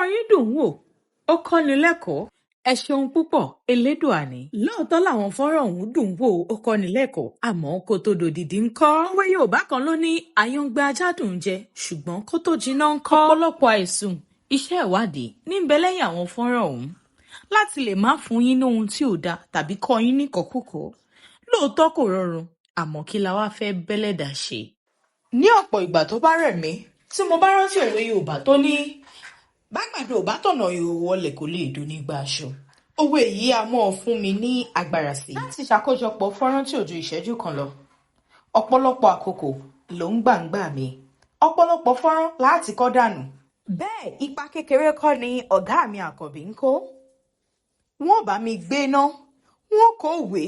Fọ́nrán yín dùn ún wò, ó kọ́ni lẹ́kọ̀ọ́. Ẹ ṣeun púpọ̀, Elédùà ní. Lóòótọ́ làwọn fọ́nrán ọ̀hún dùn ún wò, ó kọ́ni lẹ́kọ̀ọ́, àmọ́ kó tó dòdìdí ńkọ́. Òwe Yorùbá kan ló ní àyàngbẹ ajá dùn jẹ, ṣùgbọ́n kó tó jiná ńkọ́. Ọ̀pọ̀lọpọ̀ àìsùn, iṣẹ́ ìwádìí ní ń bẹ lẹ́yìn àwọn fọ́nrán ọ̀hún láti lè má fún yín ní ohun tí ò dáa tàbí kọ́ yín níkọ̀ọ́kùkọ̀ọ́. Lóòótọ́ kò rọrùn, àmọ́ kí la wá fẹ́ bẹ́lẹ́dàá ṣe? Ní ọ̀pọ̀ ìgbà tó bá rẹ̀ mí, tí mo bá rántí òwe Yorùbá tó ní bágbàdo ò bá tọ̀nà ìhòòhò wọlé kò lè dún nígbà aṣọ. Òwe yìí á mọ́ fún mi ní agbára sí i. Láti ṣàkójọpọ̀ fọ́nrán tí ò ju ìṣẹ́jú kan lọ, ọ̀pọ̀lọpọ̀ àkókò ló ń gbàǹgbà mi. Ọ̀pọ̀lọpọ̀ fọ́nrán láti kọ́ dànù. Bẹ́ẹ̀ ipa kékeré kọ́ ni ọ̀gá mi Àkànbí ń kó. Wọ́n bá mi gbé ná, wọ́n kó ìwé,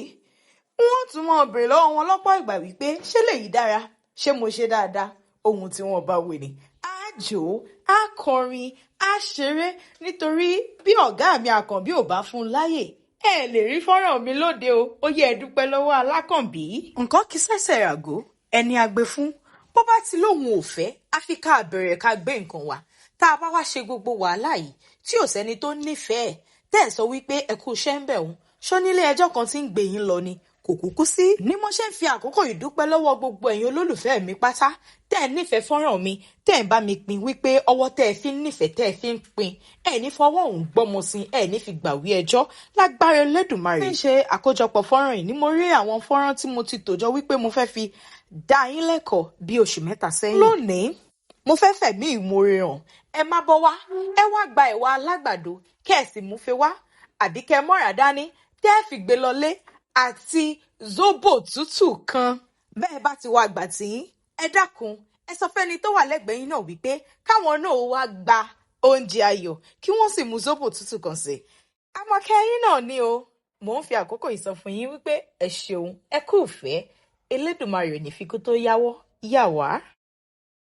wọ́n tún mọ́ bèrè lọ́wọ́ wọn lọ́pọ̀ ìgbà wípé ṣé lèyí dára, ṣé mo ṣe dáadáa, ohun tí wọ́n bá wí ni. Á jó, á kọrin, á ṣeré nítorí bí ọ̀gá mi Àkànbí ò bá fún un láyè, ẹ lè rí fọ́nrán mi lóde o, ó yẹ ẹ dúpẹ́ lọ́wọ́ Alákànbí. Nǹkan kì í ṣẹ̀ṣẹ̀ ràgó, ẹni a gbé fún, bó bá ti lóun ò fẹ́, àfi ká bẹ̀rẹ̀ ká gbé nǹkan wá. Tá a bá wá ṣe gbogbo wàhálà yìí tí ò sẹ́ni tó nífẹ̀ẹ́ tẹ́ ẹ̀ sọ wípé ẹ kú iṣẹ́ ń bẹ̀ òun, ṣó nílé ẹjọ́ kan tí ń gbé yín lọ ni kò kúkú sí. Ní mo ṣe ń fi àkókò yìí dúpẹ́ lọ́wọ́ gbogbo ẹ̀yin olólùfẹ́ mi pátá tẹ́ ẹ nífẹ̀ẹ́ fọ́nrán mi, tẹ́ ẹ bá mi pín wípé ọwọ́ tẹ́ ẹ fi ń nífẹ̀ẹ́ tẹ́ ẹ fi ń pín, ẹ ní fọwọ́ òun gbọ́mọ sí, ẹ ní fi gbàwé ẹjọ́ lágbára Elédùmarè. Bí n ṣe àkójọpọ̀ fọ́nrán yìí ni mo rí àwọn fọ́nrán tí mo ti tòjọ wípé mo fẹ́ fi dá yín lẹ́kọ̀ọ́ bí oṣù mẹ́ta sẹ́yìn. Lónìí mo fẹ́ fẹ̀mí ìmoore hàn, ẹ má bọ́ wá, ẹ wá gba ẹ̀wà alágbàdo kẹ́ ẹ sì mú fe wá àbí kẹ́ ẹ mọ́ra dání tẹ́ ẹ fi gbé lọlé àti zobo tútù kan. Bẹ́ẹ̀ bá ti wá gbà tí ẹ dákun, ẹ sọ fẹ́ni tó wà lẹ́gbẹ̀ẹ́ yín náà wípé káwọn náà wá gba oúnjẹ ayọ̀ kí wọ́n sì mú zobo tútù kan sí. Àmọ̀kẹ́ yín náà ni o, mò ń fi àkókò yìí sọ fún yín wípé ẹ ṣeun, ẹ kú ìfẹ́, Elédùmarè ò ní fi kú tó yáwọ́ yà wá.